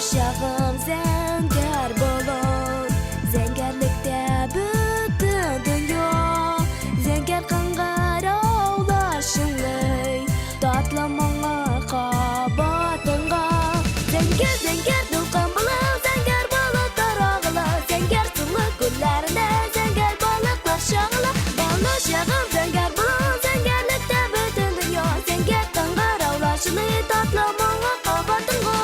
Балачагым зәңгәр болын, зәңгәрлектә бөтен дөнья. Зәңгәр кыңгыраулар чыңлый, татлы моңы кабатыңга. Зәңгәр, зәңгәр дулкын булып, зәңгәр болытлар агыла, зәңгәр сулы күлләрендә зәңгәр балыклар чагыла. Балачагым зәңгәр болын, зәңгәрлектә бөтен дөнья. Зәңгәр кыңгыраулар чыңлый, татлы моңы кабатыңга.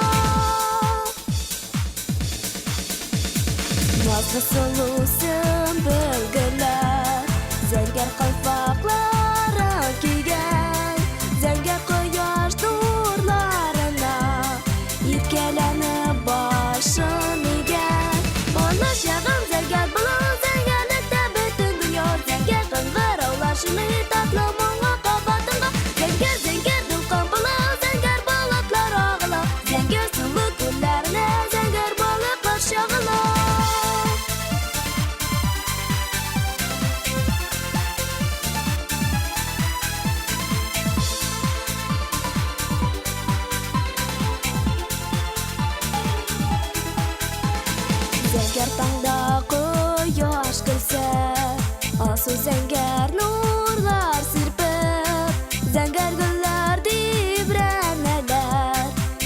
Назлы сылу сөмбел гөлләр, зәңгәр калфакларын кигән, зәңгәр кояш нурларына иркәләнеп башын игән. Балачагым зәңгәр болын, зәңгәрлектә бөтен дөнья, зәңгәр кыңгыраулар чыңлый татлы моңы кабатыңга. Зәңгәр, зәңгәр дулкын булып, зәңгәр болытлар агыла, зәңгәр сулы күлләренә зәңгәр балыклар чагыла. Зәңгәр таңда кояш көлсә, алсу зәңгәр нурлар сирпеп, зәңгәр гөлләр тибрәнәләр,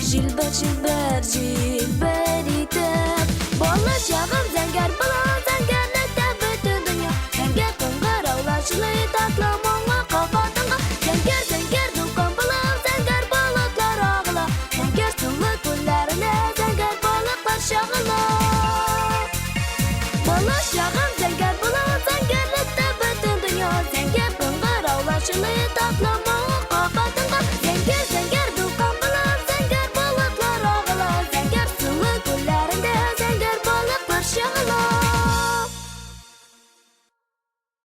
җилбер-җилбер җилбер итеп. Балачагым зәңгәр болын, зәңгәрлектә бөтен дөнья, зәңгәр кыңгыраулар чыңлый татлы моңы кабатыңга. Зәңгәр, зәңгәр дулкын булып, зәңгәр болытлар агыла, зәңгәр сулы күлләренә зәңгәр балыклар чагыла. Балачагым зәңгәр болын, зәңгәрлектә бөтен дөнья, зәңгәр кыңгыраулар чыңлый татлы